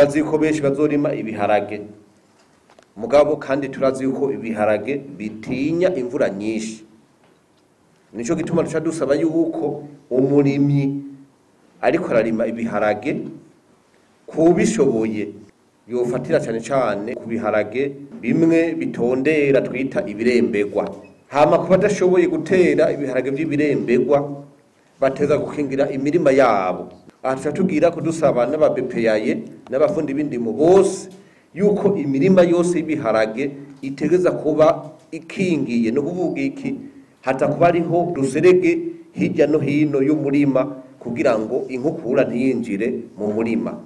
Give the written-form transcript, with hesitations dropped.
Turazi yuko benshi bazorima ibiharage, mugabo kandi turazi yuko ibiharage bitinya imvura nyinshi. Nico gituma duca dusaba yuko umurimyi ariko ararima ibiharage kubishoboye yofatira cane cane ku biharage bimwe bitondera twita ibiremberwa. Hama ku badashoboye gutera ibiharage vy'ibiremberwa bateza gukingira imirima yabo. Aha tuca tugira kudusaba n'ababepeyaye n'abafundi b'indimo bose yuko imirima yose y'ibiharage itegeza kuba ikingiye. No kuvuga iki, hata kuba ariho ruserege hirya no hino y'umurima kugira ngo inkukura ntiyinjire mu murima.